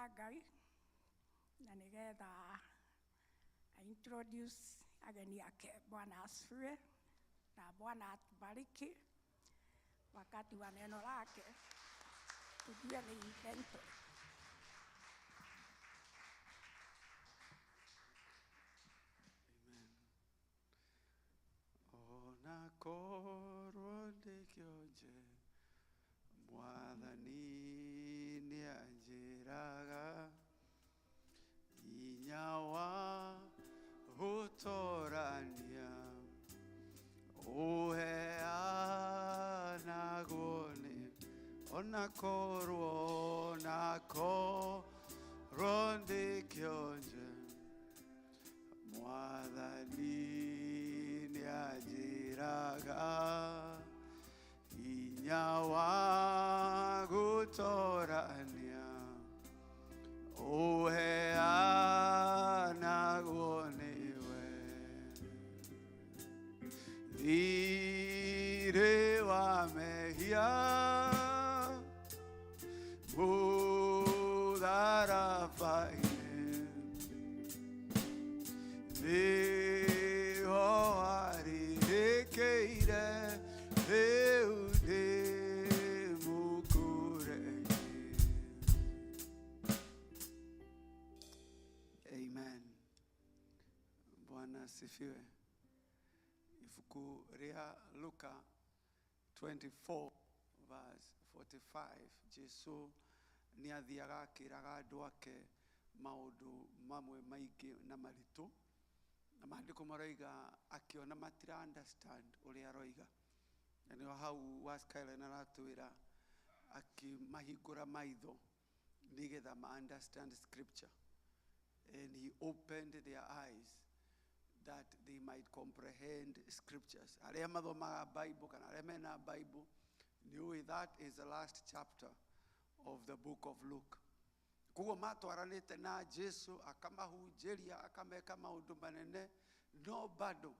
wa Ngai na nĩgetha introduce ageni ake. Bwana asifiwe na Bwana atubariki wakati wa neno lake, tujue ni inventory. Amen. Ona korwo ndĩ kĩonje, Mwathani nĩanjĩraga hinya wa gũtorania ũheanagwo nĩ ona korwo na korwo ndĩ kĩonje, Mwathani nĩanjĩraga hinya wa gũtorania ũheanagwo nĩwe thirĩ wa mehia mũtharaba-inĩ nĩho warĩhĩkĩire rĩu ndĩ mũkũregi. Amen. Bwana asifiwe. Ibuku rĩa Luka 24 verse 45, Jesu nĩ athiaga akĩraga andũ ake maũndũ mamwe maingĩ na maritũ, na maandĩko maroiga akĩona matira understand ũrĩa aroiga, na nĩho hau wa Skyline aratwĩra akĩmahingũra maitho nĩgetha ma understand scripture, and he opened their eyes that they might comprehend scriptures. Arĩa mathomaga Bible kana arĩa mena Bible nĩũĩ that is the last chapter of the book of Luke. Koguo matwaranĩte na Jesu, akamahunjĩria, akameka maũndũ manene, no bado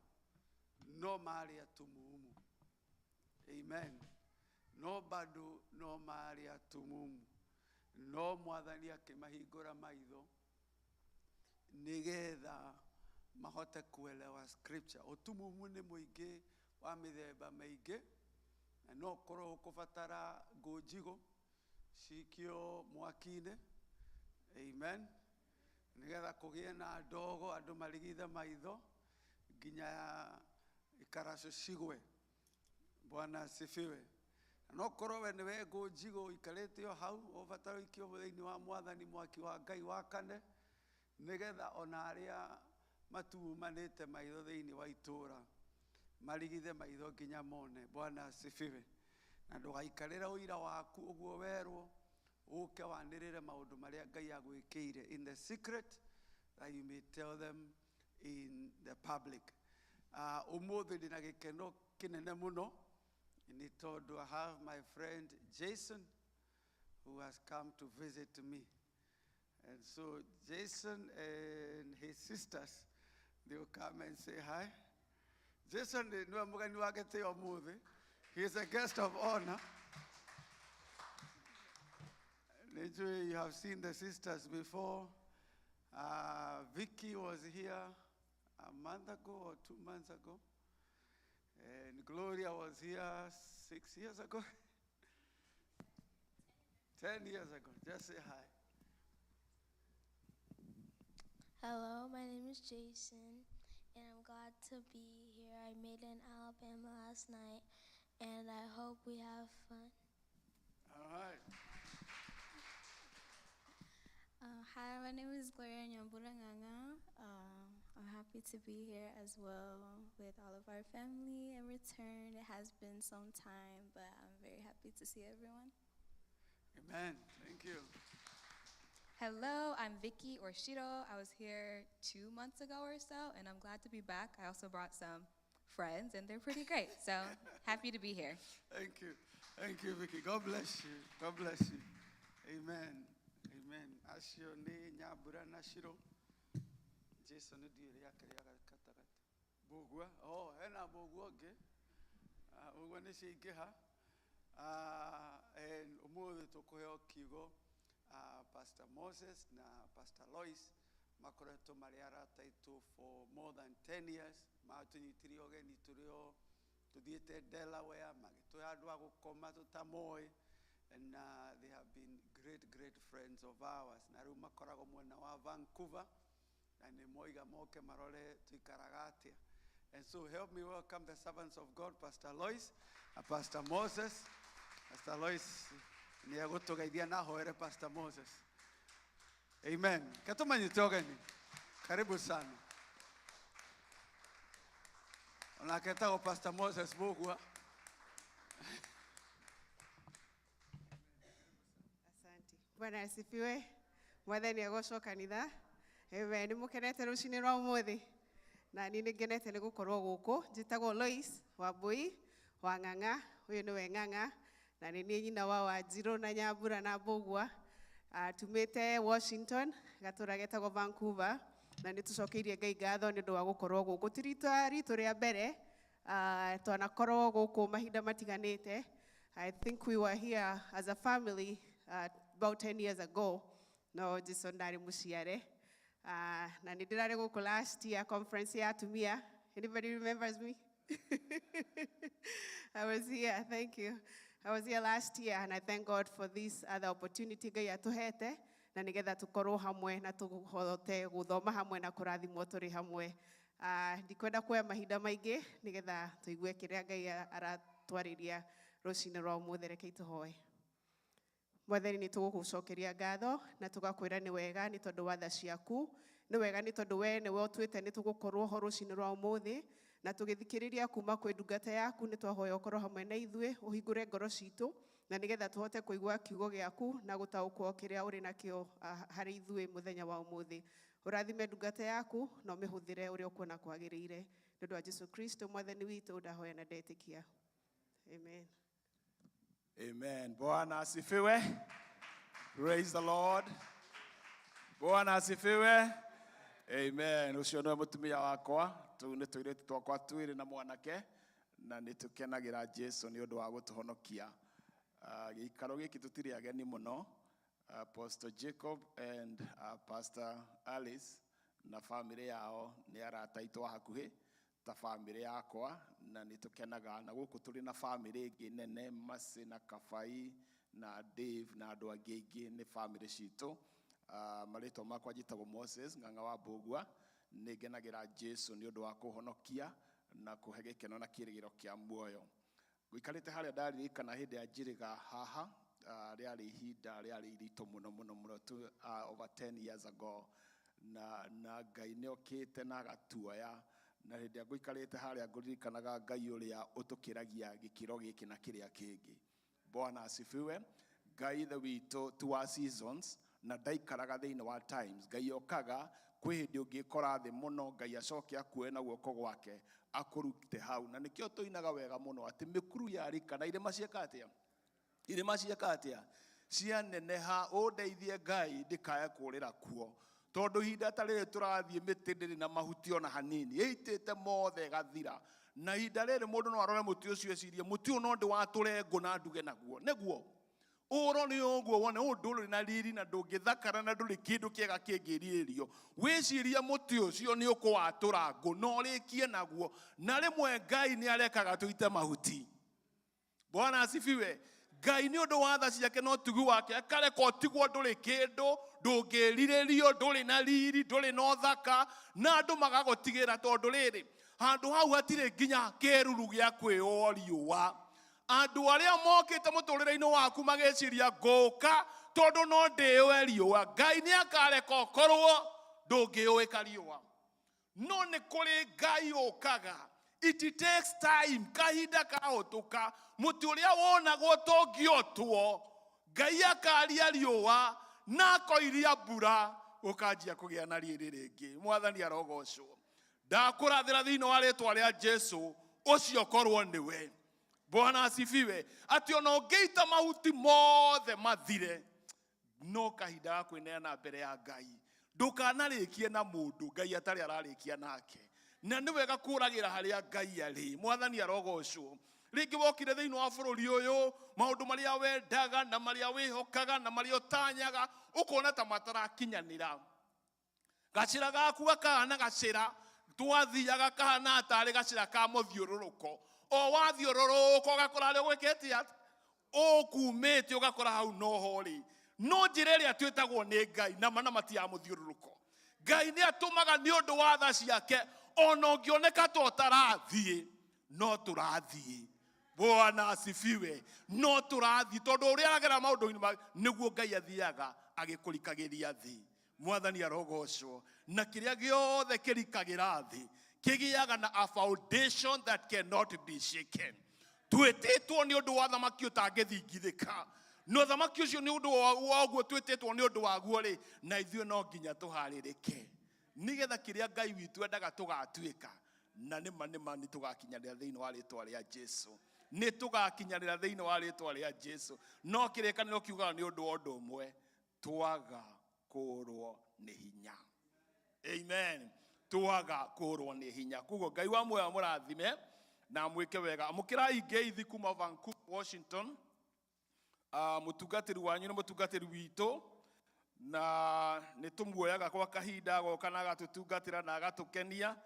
no marĩ atumumu. Amen. No bado no marĩ atumumu, no Mwathani akĩmahingũra maitho nĩgetha mahote kuelewa scripture. Ũtumumu nĩ mũingĩ wa mĩthemba mĩingĩ, na no ũkorwo ũkũbatara ngũ njigũ cikio mwaki-inĩ, amen, nĩgetha kũgĩe na ndogo, andũ marigithe maitho nginya ikaracũ cigwe. Bwana asifiwe. Na no korwo we nĩwe ngũ njigũ ũikarĩte o hau, ũbatara ũikio thĩinĩ wa Mwathani, mwaki wa Ngai wakane, nĩgetha ona arĩa matumumanĩte maitho thĩinĩ wa itũũra marigithe maitho nginya mone. Bwana asifiwe. Na ndũgaikarĩre ũira waku ũguo werwo, ũke wanĩrĩre maũndũ marĩa Ngai agwĩkĩire in the secret, that you may tell them in the public. Ũmũthĩ ndĩna gĩkeno kĩnene mũno nĩ tondũ I have my friend Jason who has come to visit me. And so Jason and his sisters, they will come and say hi. Jason nĩwe mũgeni wa gĩtĩo ũmũthĩ. He is a guest of honor. Nĩnjũĩ you have seen the sisters before. Vicky was here a month ago or 2 months ago. And Gloria was here 6 years ago. 10 years ago. Just say hi. Hello, my name is Jason, and I'm glad to be here. I made it in Alabama last night, and I hope we have fun. All right. Hi, my name is Gloria Nyamburanganga. I'm happy to be here as well with all of our family and return. It has been some time, but I'm very happy to see everyone. Amen. Thank you. Hello, I'm Vicky or Shiro. I was here 2 months ago or so, and I'm glad to be back. I also brought some friends, and they're pretty great. So happy to be here. Thank you. Thank you, Vicky. God bless you. God bless you. Amen. Amen. Acio nĩ Nyambura na Shiro. Jason ndiũĩ rĩake rĩa gatagatĩ. Mbũgua. Oh, hena mbũgua ũngĩ. Ah, ũguo nĩ ciaingĩha. Ah, and ũmũthĩ tũkũheo kiugo Pastor Moses na Pastor Lois makoretwo marĩ arata aitũ for more than 10 years. Matũnyitire ũgeni tũrĩ o tũthiĩte Delaware, magĩtũhe handũ ha gũkoma tũtamoĩ, and they have been great, great friends of ours. Na rĩu makoragwo mwena wa Vancouver, na nĩ moiga moke marore tũikaraga atĩa. And so help me welcome the servants of God, Pastor Lois na Pastor Moses. Pastor Lois nĩ egũtũgeithia na ahoere Pastor Moses. Amen. Katũmanyite ũgeni. Karibu sana. Onake etagwo Pastor Moses Mbugua. Asante. Bwana asifiwe. Mwathani agocwo kanitha. Amen. Nĩ mũkenete rũcinĩ rwa ũmũthĩ? Na niĩ nĩ ngenete nĩ gũkorwo gũkũ. Njĩtagwo Lois Wambui wa Ng'ang'a. Ũyũ nĩwe Ng'ang'a. Na nĩ niĩ nyina wa Wanjirũ na Nyambura na Mbũgua. Tumĩte Washington, gatũra getagwo Vancouver. Na nĩ tũcokeirie Ngai ngatho nĩ ũndũ wa gũkorwo gũkũ. Ti rita ritũ rĩa mbere, twanakorwo gũkũ mahinda matiganĩte. I think we were here as a family about 10 years ago. No Jason ndarĩ mũciare. Na nĩ ndĩrarĩ gũkũ last year conference ya atumia. Anybody remembers me? I was here, thank you. I was here last year, and I thank God for this other opportunity Ngai atũhete, na nĩgetha tũkorwo hamwe na tũhote gũthoma hamwe na kũrathimwo tũrĩ hamwe. Ndikwenda kuoya mahinda maingĩ nĩgetha tũigue kĩrĩa Ngai aratwarĩria rũcinĩ rwa ũmũthĩ. Rekei tũhoe. Mwathani, nĩ tũgũgũcokeria ngatho na tũgakwĩra nĩ wega nĩ tondũ wa tha ciaku, nĩ wega nĩ tondũ we nĩwe ũtuĩte nĩ tũgũkorwo ho rũcinĩ rwa ũmũthĩ, na tũgĩthikĩrĩria kuma kwĩ ndungata yaku. Nĩ twahoya ũkorwo hamwe na ithuĩ, ũhingũre ngoro citũ na nĩgetha tũhote kũigua kiugo gĩaku na gũtaũkwo kĩrĩa ũrĩ nakĩo harĩ ithuĩ mũthenya wa ũmũthĩ. Ũrathime ndungata yaku na ũmĩhũthĩre ũrĩa ũkuona kwagĩrĩire. Nĩ ũndũ wa Jesu Kristo Mwathani witũ ndahoya na ndetĩkia. Amen. Amen. Bwana asifiwe. Praise the Lord. Bwana asifiwe. Amen. Ũcio nĩwe mũtumia wakwa. Tũu nĩ tũirĩtu twakwa twĩrĩ na mwanake, na nĩ tũkenagira Jesu nĩ ũndũ wa gũtũhonokia. Gĩikaro gĩkĩ tũtirĩ ageni mũno. Pastor Jacob and Pastor Alice na family yao nĩ arata aitũ a hakuhĩ ta family yakwa, na nĩ tũkenaga. Na gũkũ tũrĩ na family ĩngĩ nene, Mercy na Kabai na Dave na andũ angĩ aingĩ nĩ family citũ. Marĩtwa makwa njĩtagwo Moses Ng'ang'a wa Mbũgua. Nĩ ngenagĩra Jesu nĩ ũndũ wa kũhonokia na kũhe gĩkeno na kĩĩrĩgĩrĩro kĩa muoyo. Ngũikarĩte harĩa ndaririkana hĩndĩ ya njĩrĩga haha, rĩarĩ ihinda rĩarĩ iritũ mũno mũno mũno tu, over 10 years ago, na Ngai nĩ okĩte na agatuoya. Na hĩndĩ ĩrĩa ngũikarĩte harĩa ngũririkanaga Ngai ũrĩa ũtũkĩragia gĩkĩro gĩkĩ na kĩrĩa kĩngĩ. Bwana asifiwe. Ngai ithe witũ ti wa seasons na ndaikaraga thĩinĩ wa times. Ngai okaga kwĩ hĩndĩ ũngĩkora thĩ mũno, Ngai acoke akuoe na guoko gwake akũrute hau. Na nĩkĩo tũinaga wega mũno atĩ mĩkuru yarika na irĩma cieka atĩa? Irĩma cieka atĩa? Cianeneha, ũndeithie Ngai ndikae kũũrĩra kuo. Tondũ ihinda ta rĩrĩ tũrathiĩ mĩtĩ ndĩrĩ na mahuti ona hanini, ĩitĩte mothe ĩgathira. Na ihinda rĩrĩ mũndũ no arore mũtĩ ũcio ecirie mũtĩ ũyũ no ndĩwatũre ngũ na nduge naguo. Nĩguo ũrore ũguo wone ũyũ ndũrĩ na riri na ndũngĩthakara na ndũrĩ kĩndũ kĩega kĩngĩrirĩrio. Wĩcirie mũtĩ ũcio nĩ ũkũwatũra ngũ na ũrĩkie naguo. Na rĩmwe Ngai nĩ arekaga tũite mahuti. Bwana asifiwe. Ngai nĩ ũndũ wa tha ciake na ũtugi wake akareka ũtigwo ndũrĩ kĩndũ, ndũngĩrirĩrio, ndũrĩ na riri, ndũrĩ na ũthaka, na andũ magagũtigĩra tondũ rĩrĩ handũ hau hatirĩ nginya kĩruru gĩa kwĩyũa riũa. Andũ arĩa mokĩte mũtũrĩre-inĩ waku magĩciria ngũka tondũ no ndĩyũe riũa, Ngai nĩ akareka ũkorwo ndũngĩyũĩka riũa. No nĩ kũrĩ Ngai ũkaga. It takes time, kahinda kahũtũka, mũtĩ ũrĩa wonagwo tũngĩotwo, Ngai akaria riũa na akoiria mbura, ũkanjia kũgĩa na riri rĩngĩ. Mwathani arogocwo. Ndakũrathĩra thĩinĩ wa rĩtwa rĩa Jesu, ũcio korwo nĩwe. Bwana asifiwe. Atĩ ona ũngĩita mahuti mothe mathire, no kahinda ga kwĩneana mbere ya Ngai. Ndũkanarĩkie na mũndũ Ngai atarĩ ararĩkia nake. Na nĩ wega kũragĩra harĩa Ngai arĩ. Mwathani arogocwo. Rĩngĩ wokire thĩinĩ wa bũrũri ũyũ, maũndũ marĩa wendaga na marĩa wĩhokaga na marĩa ũtanyaga ũkona ta matarakinyanĩra. Gacĩra gaku gakahana gacĩra twathiaga kahana tarĩ gacĩra ka mũthiũrũrũko. O wathiũrũrũka ũgakora harĩa ũgwĩkĩte atĩa, ũkumĩte ũgakora hau noho rĩ. No njĩra ĩrĩa twĩtagwo nĩ Ngai nama nama ti ya mũthiũrũrũko. Ngai nĩ atũmaga nĩ ũndũ wa tha ciake ona ũngĩoneka ta ũtarathiĩ, no tũrathiĩ. Bwana asifiwe. No tũrathiĩ tondũ ũrĩa aragera maũndũ-inĩ ma nĩguo Ngai athiaga agĩkũrikagĩria thĩ. Mwathani arogocwo. Na kĩrĩa gĩothe kĩrikagĩra thĩ kĩgĩaga na a foundation that cannot be shaken. Twĩtĩtwo nĩ ũndũ wa thamaki ũtangĩthingithĩka. No thamaki ũcio nĩ ũndũ wa ũguo twĩtĩtwo nĩ ũndũ waguo rĩ, na ithuĩ no nginya tũharĩrĩke nĩgetha kĩrĩa Ngai witũ endaga tũgatuĩka, na nĩma nĩma nĩ tũgakinyanĩra thĩinĩ wa rĩtwa rĩa Jesu. Nĩ tũgakinyanĩra thĩinĩ wa rĩtwa rĩa Jesu. No kĩrĩkanĩro kiugaga nĩ ũndũ wa ũndũ ũmwe, twaga kũrwo nĩ hinya. Amen. Twaga kũrwo nĩ hinya. Koguo Ngai wa muoyo amũrathime na amwĩke wega. Amũkĩrai ngeithi kuma Vancouver, Washington. Mũtungatĩri wanyu nĩ mũtungatĩri witũ, na nĩ tũmuoyaga kwa kahinda agoka na agatũtungatĩra na agatũkenia,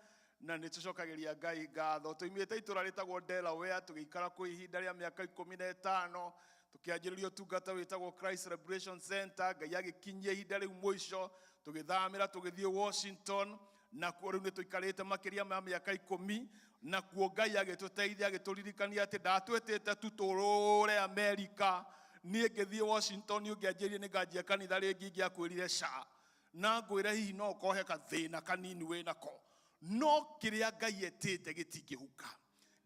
na nĩ tũcokagĩria Ngai ngatho. Tũimĩte itũra rĩtagwo Delaware, tũgĩikara kũu ihinda rĩa mĩaka 15, tũkĩanjĩrĩria ũtungata wĩtagwo Christ Celebration Center. Ngai agĩkinyia ihinda rĩu mũico, tũgĩthamĩra tũgĩthiĩ Washington, na kuo rĩu nĩ tũikarĩte makĩria ma mĩaka 10, na kuo Ngai agĩtũteithia agĩtũririkania atĩ ndatwĩtĩte tu tũrũre Amerika. Niĩ ngĩthiĩ Washington ũngĩanjĩrire nĩ nganjia kanitha rĩngĩ, ingĩakwĩrire ca, na ngwĩre hihi no ũkohe gathĩna kanini wĩnako, no kĩrĩa Ngai etĩte gĩtingĩhuka.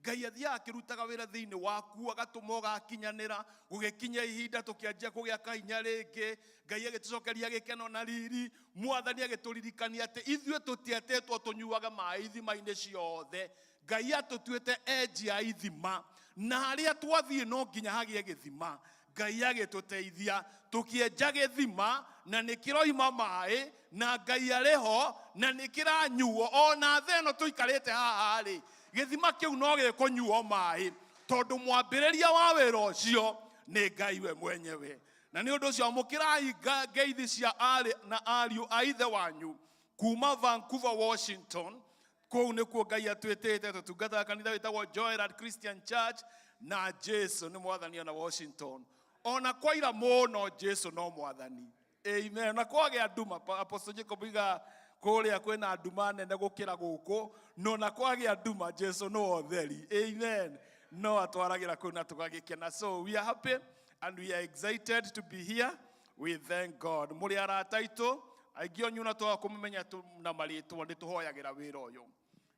Ngai athiaga akĩrutaga wĩra thĩinĩ waku agatũma ũgakinyanĩra. Gũgĩkinya ihinda tũkĩanjia kũgĩa kahinya rĩngĩ, Ngai agĩtũcokeria gĩkeno na riri. Mwathani agĩtũririkania atĩ ithuĩ tũtietĩtwo tũnyuage maĩ ithima-inĩ ciothe. Ngai atũtuĩte enji a ithima, na harĩa twathiĩ no nginya hagĩe gĩthima. Ngai agĩtũteithia tũkĩenja gĩthima, na nĩ kĩroima maĩ, na Ngai arĩ ho, na nĩ kĩranyuo. Ona thĩ ĩno tũikarĩte haha rĩ, gĩthima kĩu no gĩkũnyuo maĩ, tondũ mwambĩrĩria wa wĩra ũcio nĩ Ngai we mwenyewe. Na nĩ ũndũ ũcio amũkĩrai ngeithi cia aarĩ na ariũ a ithe wanyu kuma Vancouver, Washington. Kũu nĩkuo Ngai atwĩtĩte, tũtungataga kanitha wĩtagwo Joyrad Christian Church, na Jesu nĩ mwathani ona Washington. Ona kwaira mũno Jesu no mwathani. Amen. Na kwagĩa nduma, Apostle Jacob iga kũrĩa kwĩna nduma nene gũkĩra gũkũ, no na kwagĩa nduma Jesu no ũtheri. Amen. No atwaragĩra kũu na tũgagĩkena. So we are happy and we are excited to be here. We thank God. Mũrĩ arata aitũ, aingĩ onyu na twaga kũmũmenya na marĩtwa, nĩ tũhoyagĩra wĩra ũyũ.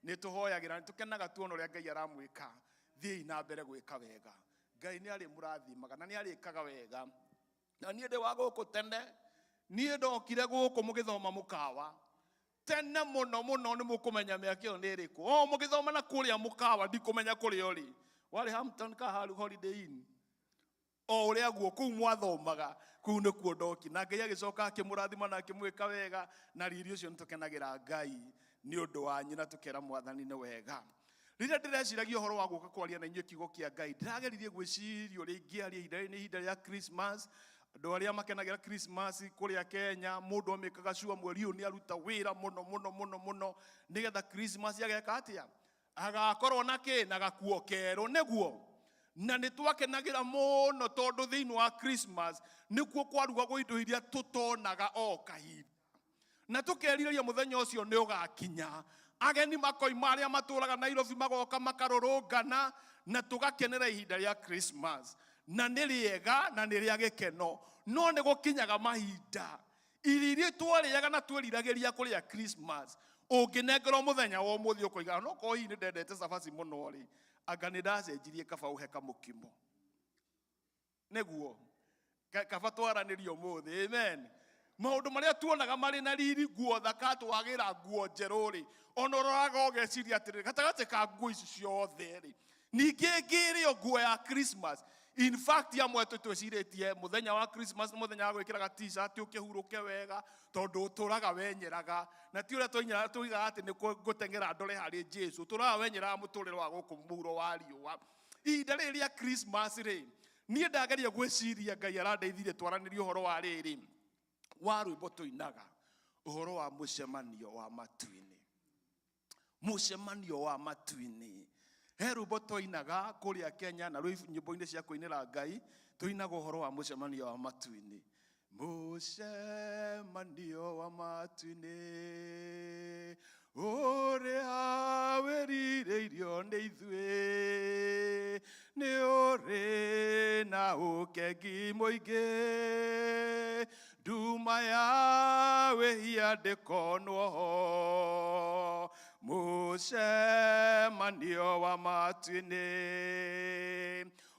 Nĩ tũhoyagĩra, nĩ tũkenaga tuona ũrĩa Ngai aramwĩka. Thiĩi na mbere gwĩka wega. Ngai nĩ arĩmũrathimaga na nĩ arĩkaga wega. Na niĩ ndĩ wa gũkũ tene, niĩ ndokire gũkũ mũgĩthoma mũkawa. Tene mũno mũno nĩ mũkũmenya mĩaka ĩyo nĩ ĩrĩkũ. O mũgĩthoma na kũrĩa mũkawa, ndikũmenya kũrĩa ũrĩ. Warĩ Hampton ka Holiday Inn. O ũrĩa guo kũu mwathomaga, kũu nĩkuo ndoki. Na Ngai agĩcoka akĩmũrathima na akĩmwĩka wega, na riri ũcio nĩ tũkenagĩra Ngai nĩ ũndũ wanyu na tũkera Mwathani nĩ wega. Rĩrĩa ndĩreciragia ũhoro wa gũka kwaria na inyuĩ kiugo kĩa Ngai, ndĩrageririe gwĩciria ũrĩa ingĩaria ihinda rĩrĩ nĩ ihinda rĩa Christmas. Andũ arĩa makenagĩra Christmas kũrĩa Kenya, mũndũ amĩkaga sure mweri ũyũ nĩ aruta wĩra mũno mũno mũno mũno, nĩgetha Christmas ageka atĩa? Agakorwo na kĩ? Na gakuo kerũ, nĩguo. Na nĩ twakenagĩra mũno tondũ thĩinĩ wa Christmas nĩkuo kwarugagwo indo iria tũtonaga o kahinda. Na tũkerirĩria mũthenya ũcio nĩ ũgakinya. Ageni makoima arĩa matũraga Nairobi magoka makarũrũngana, na tũgakenera ihinda rĩa Christmas. Na nĩ rĩega na nĩ rĩa gĩkeno, no nĩ gũkinyaga mahinda irio iria twarĩaga na twĩriragĩria kũrĩa Christmas, ũngĩnengerwo mũthenya wa ũmũthĩ ũkoiga no korwo hihi nĩ ndendete cabaci mũno rĩ, anga nĩ ndacenjirie kaba ũhe kamũkimo. Nĩguo kaba twaranĩrie ũmũthĩ. Amen. Maũndũ marĩa tuonaga marĩ na riri, nguo thaka, twagĩra nguo njerũ rĩ, ona ũroraga ũgeciria atĩrĩrĩ, gatagatĩ ka nguo ici ciothe rĩ, ningĩ ngĩrĩo nguo ya Christmas. In fact, amwe twĩcirĩtie mũthenya wa Christmas nĩ mũthenya wa gwĩkĩraga t-shirt ũkĩhurũke wega, tondũ ũtũraga wenyeraga, na ti ũrĩa tũigaga atĩ nĩ gũteng'era ndore harĩ Jesu, ũtũraga wenyeraga mũtũrĩre wa gũkũ mũhuro wa riũa. Ihinda rĩrĩ rĩa Christmas rĩ, niĩ ndageria gwĩciria Ngai arandeithirie twaranĩrie ũhoro wa rĩrĩ wa rwĩmbo tũinaga ũhoro wa mũcemanio wa matu-inĩ. Mũcemanio wa matu-inĩ. He rwĩmbo twainaga kũrĩa Kenya na rwĩ nyĩmbo-inĩ cia kũinĩra Ngai, tũinaga ũhoro wa mũcemanio wa matu-inĩ. Mũcemanio wa matu-inĩ ũrĩa wĩrirĩirio nĩ ithuĩ, nĩ ũrĩ na ũkengi mũingĩ, nduma ya wĩhia ndĩkonwo ho. Mũcemanio wa matu-inĩ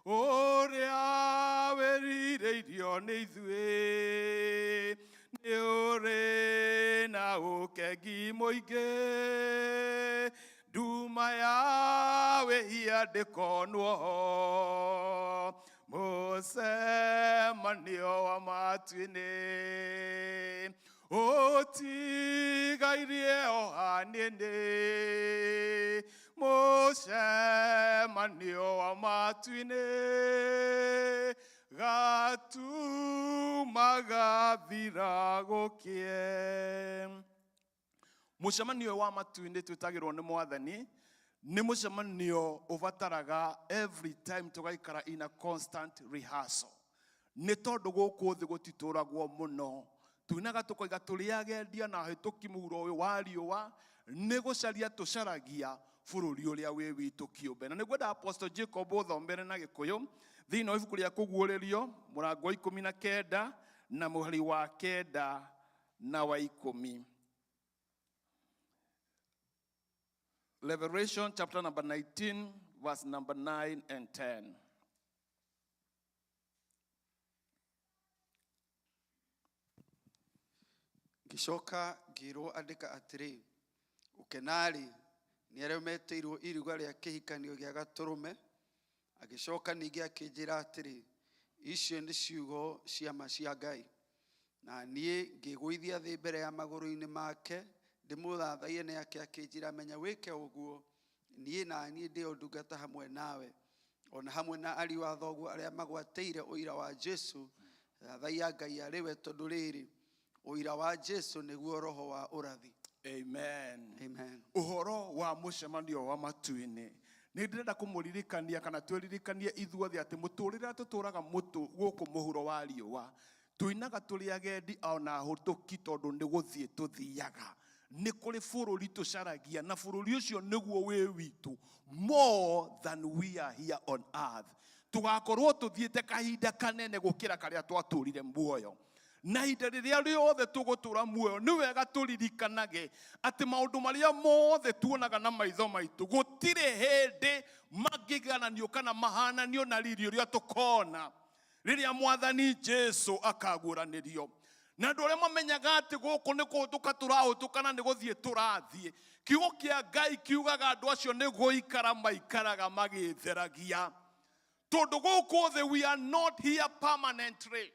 ũrĩa wĩrirĩirio nĩ ithuĩ, nĩ ũrĩ na ũkengi mũingĩ, nduma ya wĩhia ndĩkonwo ho. Mũcemanio wa matu-inĩ ũtigairie o hanini, mũcemanio wa matu-inĩ gatuma gathira gũkĩe. Mũcemanio ũyũ wa matu-inĩ twĩtagĩrwo nĩ Mwathani nĩ mũcemanio ũbataraga every time tũgaikara in a constant rehearsal, nĩ tondũ gũkũ thĩ gũtitũragwo mũno. Tuinaga tũkoiga tũrĩ agendia na ahĩtũki mũhuro ũyũ wa riũa, nĩ gũcaria tũcaragia bũrũri ũrĩa wĩ witũ kĩũmbe. Na nĩngwenda Apostle Jacob ũthomere na Gĩkũyũ thĩinĩ wa ibuku rĩa Kũguũrĩrio mũrango wa 19 na mũhari wa 9 na wa 10. Revelation chapter number 19 verse number 9 and 10. Ngĩcoka ngĩĩrwo, andĩka atĩrĩ, gũkena-rĩ, nĩ arĩa metĩirwo iruga rĩa kĩhikanio gĩa Gatũrũme. Agĩcoka ningĩ akĩnjĩra atĩrĩ, icio nĩ ciugo cia ma cia Ngai. Na niĩ ngĩgũithia thĩ mbere ya magũrũ-inĩ make ndĩmũthathaiye, nake akĩnjĩra, menya wĩke ũguo, niĩ na niĩ ndĩ o ndungata hamwe nawe, o na hamwe na ariũ a thoguo arĩa magwatĩire ũira wa Jesu. Thathaiya Ngai arĩ we, tondũ rĩrĩ, ũira wa Jesu nĩguo roho wa ũrathi. Amen. Amen. Ũhoro wa mũcemanio wa matu-inĩ, nĩ ndĩrenda kũmũririkania kana twĩririkanie ithuothe atĩ mũtũrĩre tũtũraga mũtũ gũkũ mũhuro wa riũa, tuinaga tũrĩ agendi ona ahũtũki, tondũ nĩ gũthiĩ tũthiaga. Nĩ kũrĩ bũrũri tũcaragia, na bũrũri ũcio nĩguo wĩ witũ. More than we are here on earth, tũgakorwo tũthiĩte kahinda kanene gũkĩra karĩa twatũrire muoyo. Na ihinda rĩrĩa rĩothe tũgũtũra muoyo, nĩ wega tũririkanage atĩ maũndũ marĩa mothe tuonaga na maitho maitũ gũtirĩ hĩndĩ mangĩgananio kana mahananio na riri ũrĩa tũkona rĩrĩa Mwathani Jesu akaguũranĩrio. Na andũ arĩa mamenyaga atĩ gũkũ nĩ kũhũtũka tũrahũtũka na nĩ gũthiĩ tũrathiĩ, kiugo kĩa Ngai kiugaga andũ acio nĩ gũikara maikaraga magĩtheragia, tondũ gũkũ thĩ we are not here permanently.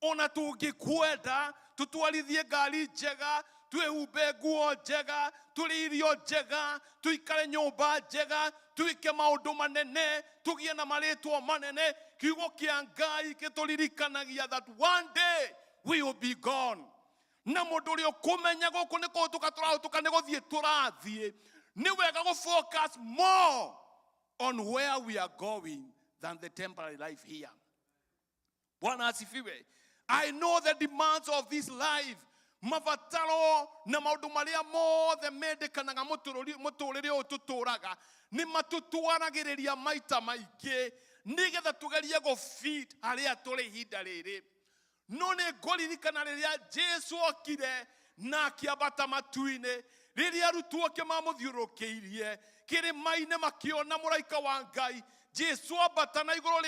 Ona tũngĩkwenda tũtwarithie ngari njega, twĩhumbe nguo njega, tũrĩe irio njega, tũikare nyũmba njega, twĩke maũndũ manene, tũgĩe na marĩtwa manene, kiugo kĩa Ngai gĩtũririkanagia that one day we will be gone. Na mũndũ ũrĩa ũkũmenya gũkũ nĩ kũhũtũka tũrahũtũka, nĩ gũthiĩ tũrathiĩ, nĩ wega gũ focus more on where we are going than the temporary life here. Bwana asifiwe. I know the demands of this life, mabataro na maũndũ marĩa mothe mendekanaga mũtũrĩre ũyũ tũtũraga nĩ matũtwaragĩrĩria maita maingĩ nĩgetha tũgerie gũ-fit harĩa tũrĩ ihinda rĩrĩ. No nĩ ngũririkana rĩrĩa Jesu okire na akĩambata matu-inĩ, rĩrĩa arutwo ake mamũthiũrũrũkĩirie kĩrĩma-inĩ makĩona mũraika wa Ngai. Jesu ambata na igũrũ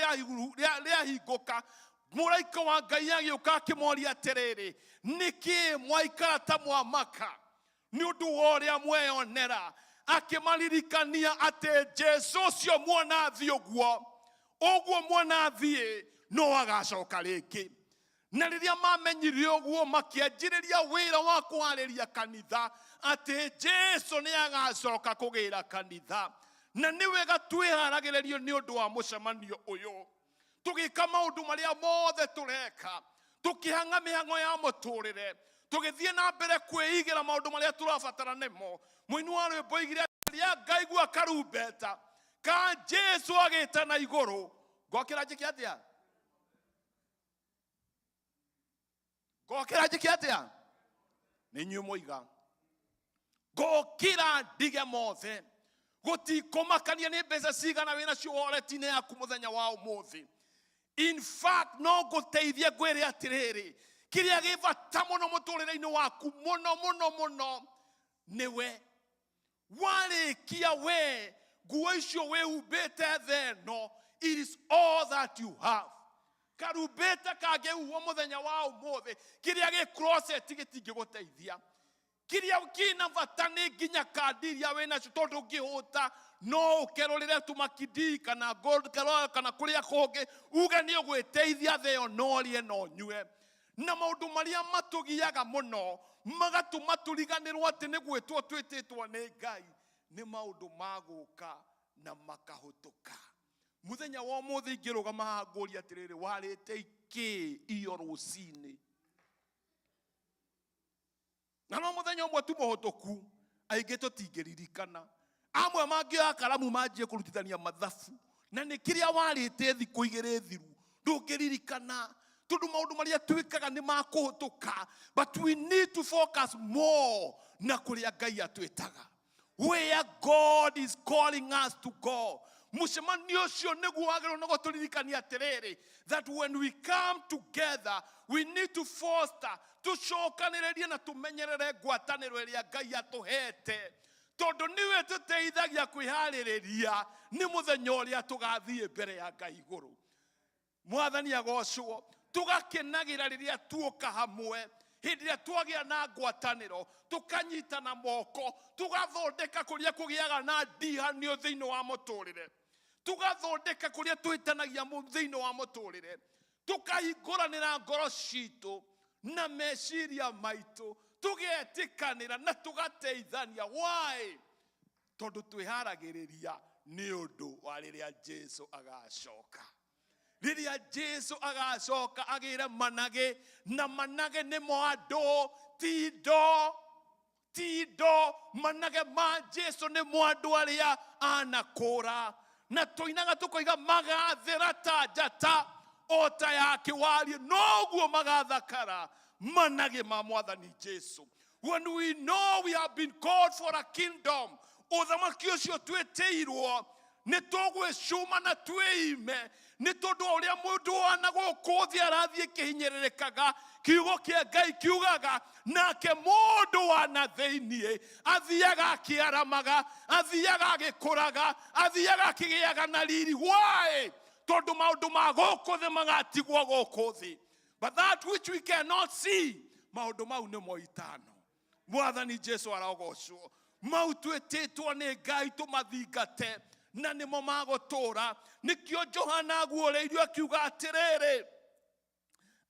rĩahingũka, mũraika wa Ngai agĩũka akĩmoria atĩrĩrĩ, nĩkĩ mwaikara ta mwamaka nĩ ũndũ wa ũrĩa mweyonera? Akĩmaririkania atĩ Jesu ũcio muona thiĩ ũguo ũguo muona thiĩ no agacoka rĩngĩ. Na rĩrĩa mamenyire ũguo, makĩanjĩrĩria wĩra wa kũharĩria kanitha atĩ Jesu nĩ agacoka kũgĩra kanitha. Na nĩ wega twĩharagĩrĩrio nĩ ũndũ wa mũcemanio ũyũ, tũgĩka maũndũ marĩa mothe tũreka, tũkĩhang'a mĩhang'o ya mũtũrĩre, tũgĩthiĩ na mbere kwĩigĩra maũndũ marĩa tũrabatara nĩmo. Mũini wa rwĩmbo oigire atĩ rĩrĩa ngaigua karumbeta ka Jesu agĩtana igũrũ, ngokĩra njĩke atĩa? Ngokĩra njĩke atĩa? Nĩ inyuĩ mwoiga ngokĩra ndige mothe. Gũtikũmakania nĩ mbeca cigana wĩna cio wallet-inĩ yaku mũthenya wa ũmũthĩ. In fact, no ngũteithie ngwĩre atĩrĩrĩ, kĩrĩa gĩ bata mũno mũtũrĩre-inĩ waku mũno mũno mũno nĩwe. Warĩkia we nguo icio wĩhumbĩte theno, it is all that you have. Karumbĩte kangĩhuhwo mũthenya wa ũmũthĩ, kĩrĩa gĩ closet gĩtingĩgũteithia. Kĩrĩa kĩna bata nĩ nginya kandi iria wĩnacio, tondũ ũngĩhũta no ũkerũrĩre tũmakindi kana gold kana kũrĩa kũngĩ, uge nĩ ũgwĩteithia thĩ ĩyo, no ũrĩe no ũnyue. Na maũndũ marĩa matũgiaga mũno magatũma tũriganĩrwo atĩ nĩ gwĩtwo twĩtĩtwo nĩ Ngai nĩ maũndũ ma gũka na makahũtũka. Mũthenya wa ũmũthĩ ingĩrũgama haha ngũrie atĩrĩrĩ, warĩte ikĩ iyo rũcinĩ? Na no mũthenya ũmwe tu mũhũtũku, aingĩ tũtingĩririkana. Amwe mangĩoya karamu manjie kũrutithania mathabu, na nĩ kĩrĩa warĩte thikũ igĩrĩ thiru ndũngĩririkana, tondũ maũndũ marĩa twĩkaga nĩ makũhũtũka. But we need to focus more na kũrĩa Ngai atwĩtaga, where God is calling us to go. Mũcemanio ũcio nĩguo wagĩrĩirwo nĩ gũtũririkania atĩrĩrĩ, that when we come together we need to foster, tũcokanĩrĩrie na tũmenyerere ngwatanĩro ĩrĩa Ngai atũhete, tondũ nĩwe tũteithagia kwĩharĩrĩria nĩ mũthenya ũrĩa tũgathiĩ mbere ya Ngai igũrũ. Mwathani agocwo. Tũgakenagĩra rĩrĩa tuoka hamwe, hĩndĩ ĩrĩa twagĩa na ngwatanĩro, tũkanyitana moko, tũgathondeka kũrĩa kũgĩaga na ndihanio thĩinĩ wa mũtũrĩre, tũgathondeka kũrĩa twĩtanagia thĩinĩ wa mũtũrĩre, tũkahingũranĩra ngoro citũ na meciria maitũ, tũgetĩkanĩra na tũgateithania. Why? Tondũ twĩharagĩrĩria nĩ ũndũ wa rĩrĩa Jesu agacoka. Rĩrĩa Jesu agacoka agĩre managĩ, na managĩ nĩmo andũ, ti indo, ti indo. Manage ma Jesu nĩmo andũ arĩa anakũra, na tũinaga tũkoiga magathĩra ta njata o ta ya kĩwarie, noguo magathakara manage ma Mwathani Jesu. When we know we have been called for a kingdom, ũthamaki ũcio twĩtĩirwo, nĩ tũgwĩcuma na twĩime nĩ tondũ wa ũrĩa mũndũ wana gũkũ thĩ arathiĩ kĩhinyĩrĩrĩkaga. Kiugo kĩa Ngai kiugaga nake mũndũ wa na thĩiniĩ athiaga akĩaramaga, athiaga agĩkũraga, athiaga akĩgĩaga na riri. Why? Tondũ maũndũ ma gũkũ thĩ magatigwo gũkũ thĩ, but that which we cannot see, maũndũ mau nĩmo itano. Mwathani Jesu arogocwo. Mau twĩtĩtwo nĩ Ngai tũmathingate na nĩmo magũtũra. Nĩkĩo Johana aguũrĩirio akiuga atĩrĩrĩ,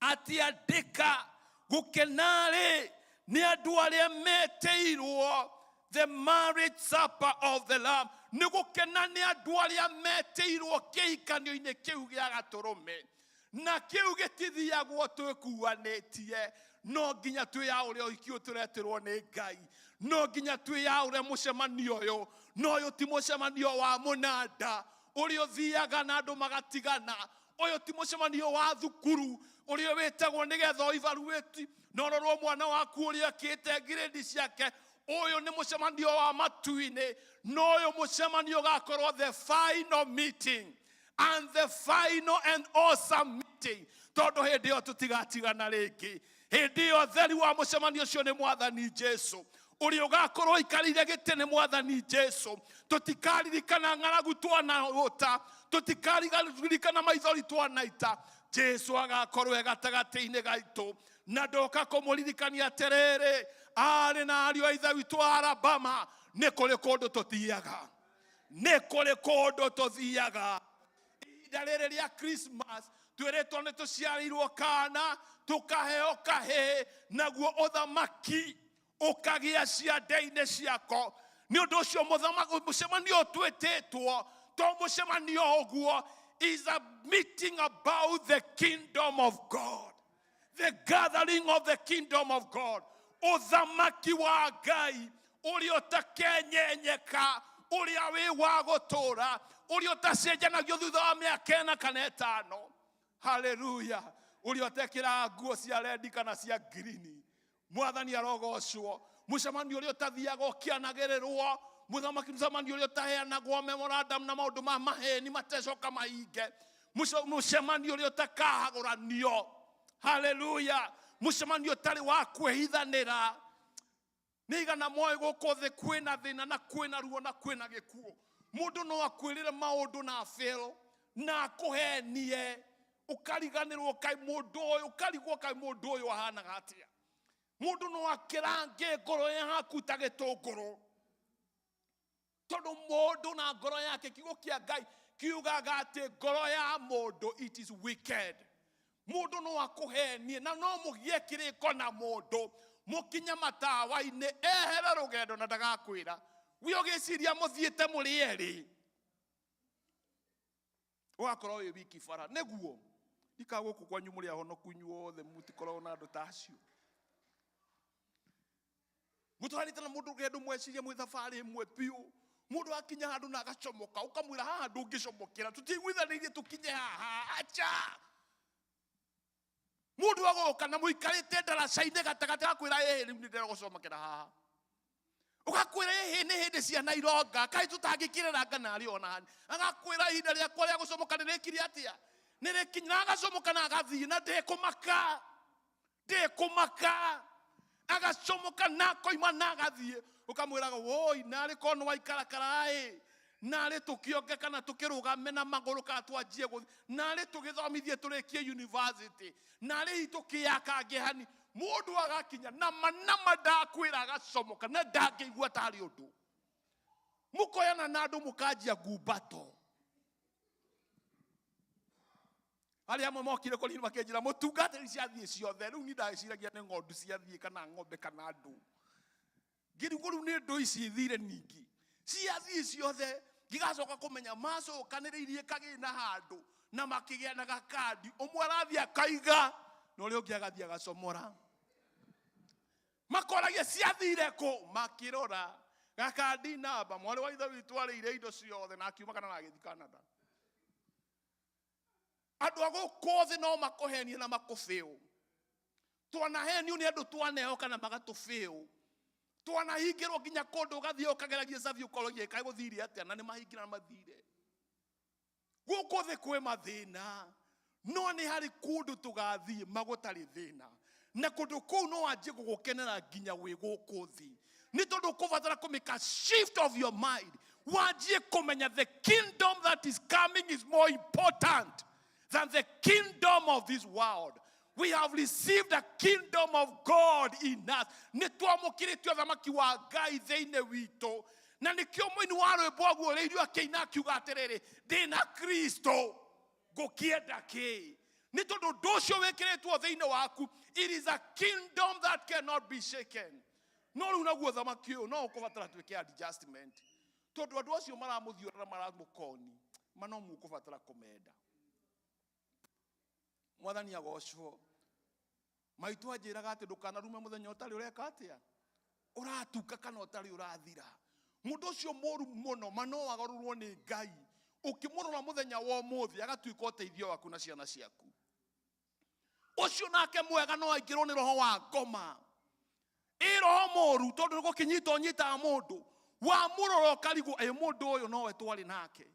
atĩ andĩka, gũkena-rĩ nĩ andũ arĩa metĩirwo the marriage supper of the Lamb. Nĩ gũkena nĩ andũ arĩa metĩirwo kĩhikanio-inĩ kĩu gĩa gatũrũme, na kĩu gĩtithiagwo twĩkuanĩtie. No nginya twĩyaũre ũhiki ũyũ tũretĩrwo nĩ Ngai, no nginya twĩyaũre mũcemanio ũyũ. No ũyũ ti mũcemanio wa mũnanda ũrĩa ũthiaga na andũ magatigana. Ũyũ ti mũcemanio wa thukuru ũrĩa wĩtagwo nĩgetha ũivaluate na ũrorwo mwana waku ũrĩa akĩte grade ciake. Ũyũ nĩ mũcemanio wa matu-inĩ, na ũyũ mũcemanio ũgakorwo the final meeting and the final and awesome meeting, tondũ hĩndĩ ĩyo tũtigatigana rĩngĩ. Hĩndĩ ĩyo theri wa mũcemanio ũcio nĩ Mwathani Jesu, ũrĩa ũgakorwo aikarĩire gĩtĩ nĩ Mwathani Jesu. Tũtikaririkana ng'aragu twanahũta, tũtikaririkana maithori twanaita. Jesu agakorwo e gatagatĩ-inĩ gaitũ, na ndoka kũmũririkania atĩrĩrĩ, arĩ na ariũ a ithe witũ a Alabama, nĩ kũrĩ kũndũ tũthiaga, nĩ kũrĩ kũndũ tũthiaga. Ihinda rĩrĩ rĩa Christmas twĩrĩtwo nĩ tũciarĩirwo kana, tũkaheo kahĩĩ, naguo ũthamaki ũkagĩa ciande-inĩ ciako. Nĩ ũndũ ũcio mũcemanio ũyũ twĩtĩtwo to mũcemanio ũguo, is a meeting about the kingdom of God, the gathering of the kingdom of God, ũthamaki wa Ngai ũrĩa ũtakenyenyeka, ũrĩa wĩ wa gũtũũra, ũrĩa ũtacenjanagio thutha wa mĩaka 4 kana 5. Haleluya. Ũrĩa ũtekĩraga nguo cia rendi kana cia ngirini. Mwathani arogocwo. Mũcemanio ũrĩa ũtathiaga ũkĩanagĩrĩrwo, mũthamaki, mũcemanio ũrĩa ũtaheanagwo memorandum na maũndũ ma maheni matecoka mahinge, mũcemanio ũrĩa ũtakahagũranio. Haleluya. Mũcemanio ũtarĩ wa kwĩhithanĩra. Nĩ igana moĩ gũkũ thĩ kwĩna thĩna na kwĩna ruo na kwĩna gĩkuũ. Mũndũ no akwĩrĩre maũndũ na abero na akũhenie, ũkariganĩrwo kaĩ mũndũ ũyũ, ũkarigwo kaĩ mũndũ ũyũ ahanaga atĩa. Mũndũ no akĩrange ngoro yaku ta gĩtũngũrũ, tondũ mũndũ na ngoro yake, kiugo kĩa Ngai kiugaga atĩ ngoro ya mũndũ it is wicked. Mũndũ no akũhenie na no mũgĩe kĩrĩko na mũndũ, mũkinye matawa-inĩ, ehere rũgendo na ndagakwĩra. We ũgĩciria mũthiĩte mũrĩ erĩ, ũgakorwo wĩ wiki bara. Nĩguo ndikaga gũkũ kwanyu mũrĩ ahonoku inyuothe, mũtikoragwo na andũ ta acio. Mũtwaranĩte na mũndũ rũgendo, mweciria mwĩ thabarĩ ĩmwe biũ, mũndũ akinya handũ na agacomoka, ũkamwĩra haha ndũngĩcomokera, tũtiiguithanĩirie tũkinye haha, acha. Mũndũ agoka na mũikarĩte ndaraca-inĩ gatagatĩ, agakwĩra ĩhĩ rĩu nĩ ndĩrenda gũcomokera haha. Ũgakwĩra ĩhĩ nĩ hĩndĩ ciana ironga, kaĩ tũtangĩkĩrĩra ngana arĩ ona hani. Agakwĩra ihinda rĩakwa rĩa gũcomoka nĩ rĩkire atĩa? Nĩ rĩkinya, na agacomoka na agathiĩ na ndekũmaka. Ndekũmaka. Agacomoka na akoima na agathiĩ. Ũkamwĩraga woi, narĩ korwo nĩ waikarakara-ĩ, narĩ tũkĩonge kana tũkĩrũgame na magũrũ kana twanjie gũthiĩ, narĩ tũgĩthomithie tũrĩkie university, narĩ hihi tũkĩyaka hani. Mũndũ agakinya nama nama ndakwĩra agacomoka na ndangĩigua tarĩ ũndũ. Mũkoyana na andũ mũkanjia ngumbato. Arĩa amwe mokire kũrĩ niĩ makĩnjĩra mũtungatĩri ciathiĩ ciothe, rĩu niĩ ndaciragia nĩ ng'ondu ciathiĩ kana ng'ombe kana andũ. Ngĩrigwo rĩu nĩ ndũ ici ithire ningĩ. Ciathiĩ ciothe, ngĩgacoka kũmenya macokanĩrĩirie kagĩna handũ na makĩgĩa na gakandi. Ũmwe arathiĩ akaiga na ũrĩa ũngĩ agathiĩ agacomora. Makoragia ciathire kũ, makĩrora gakandi namba, mwarĩ wa ithe witũ arĩire indo ciothe na akiuma kana agĩthiĩ Canada. Andũ a gũkũ thĩ no makũhenie na makũbĩũ. Twanahenio nĩ andũ twaneo kana magatũbĩũ. Twanahingĩrwo nginya kũndũ ũgathiĩ ũkageragia cabi ũkorogia kaĩ gũthire atĩa, na nĩ mahingĩra na mathire. Gũkũ thĩ kwĩ mathĩna, no nĩ harĩ kũndũ tũgathiĩ magũtarĩ thĩna, na kũndũ kũu no wanjie gũgũkenera nginya wĩ gũkũ thĩ, nĩ tondũ ũkũbatara kũmĩka shift of your mind, wanjie kũmenya the kingdom that is coming is more important than the kingdom of this world. We have received the kingdom of God in us. Nĩ twamũkĩrĩte ũthamaki wa Ngai thĩinĩ witũ, na nĩkĩo mũini wa rwĩmbo aguũrĩirio akĩina akiuga atĩrĩrĩ, ndĩna Kristo ngũkĩenda kĩ? Nĩ tondũ ũndũ ũcio wĩkĩrĩtwo thĩinĩ waku, it is a kingdom that cannot be shaken. No rĩu naguo ũthamaki ũyũ no ũkũbatara twĩke adjustment, tondũ andũ acio maramũthiũra na maramũkoni, ma no mũkũbatara kũmenda. Mwathani agocwo. Maitũ anjĩraga atĩ ndũkanarume mũthenya ũtarĩ ũreka atĩa, ũratuka kana ũtarĩ ũrathira. Mũndũ ũcio mũru mũno ma no agarũrwo nĩ Ngai. Ũkĩmũrora mũthenya wa ũmũthĩ agatuĩka ũteithio waku na ciana ciaku. Ũcio nake mwega no aingĩrwo nĩ roho wa ngoma, ĩ roho mũru, tondũ nĩ gũkĩnyita ũnyitaga mũndũ, wamũrora ũkarigwo ĩ mũndũ ũyũ nowe twarĩ nake.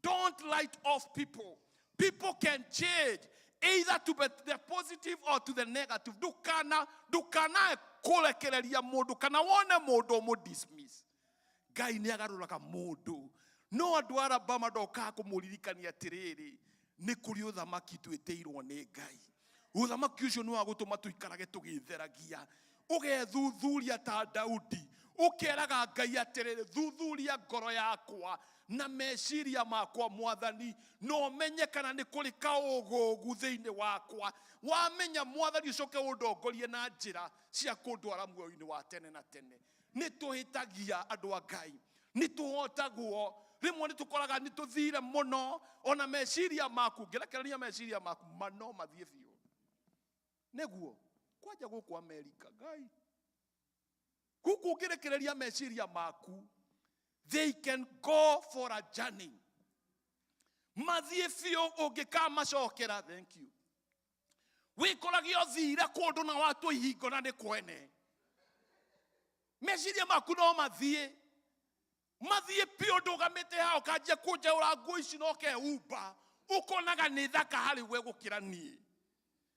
Don't write off people. People can change either to the positive or to the negative. Ndukana, ndukanae kũrekereria mũndũ kana wone mũndũ ũmũ dismiss. Ngai nĩ agarũraga mũndũ. No andũ a Alabama ndokaga kũmũririkania atĩrĩrĩ, nĩ kũrĩ ũthamaki twĩtĩirwo nĩ Ngai. Ũthamaki ũcio nĩ wa gũtũma tũikarage tũgĩtheragia. Ũgethuthuria ta Daudi, ũkeraga Ngai atĩrĩrĩ, thuthuria ngoro yakwa na meciria makwa Mwathani, na ũmenye kana nĩ kũrĩ kaũgũgũ thĩinĩ wakwa. Wamenya Mwathani, ũcoke ũndongorie na njĩra cia kũndwara muoyo-inĩ wa tene na tene. Nĩ tũhĩtagia andũ a Ngai, nĩ tũhotagwo rĩmwe, nĩ tũkoraga nĩ tũthire mũno. Ona meciria maku, ngĩrekereria meciria maku mano mathiĩ biũ nĩguo kwanja gũkũ Amerika. Ngai, gũkũ ũngĩrekereria meciria maku, they can go for a journey, mathiĩ biũ ũngĩkamacokera. Thank you. Wĩkoragia ũthire kũndũ na watua ihingo na nĩ kwene. Meciria maku no mathiĩ, mathiĩ biũ. Ndũgamĩte haha ũkanjia kũnjaũra nguo ici na ũkehumba, ũkonaga nĩ thaka harĩ we gũkĩra niĩ.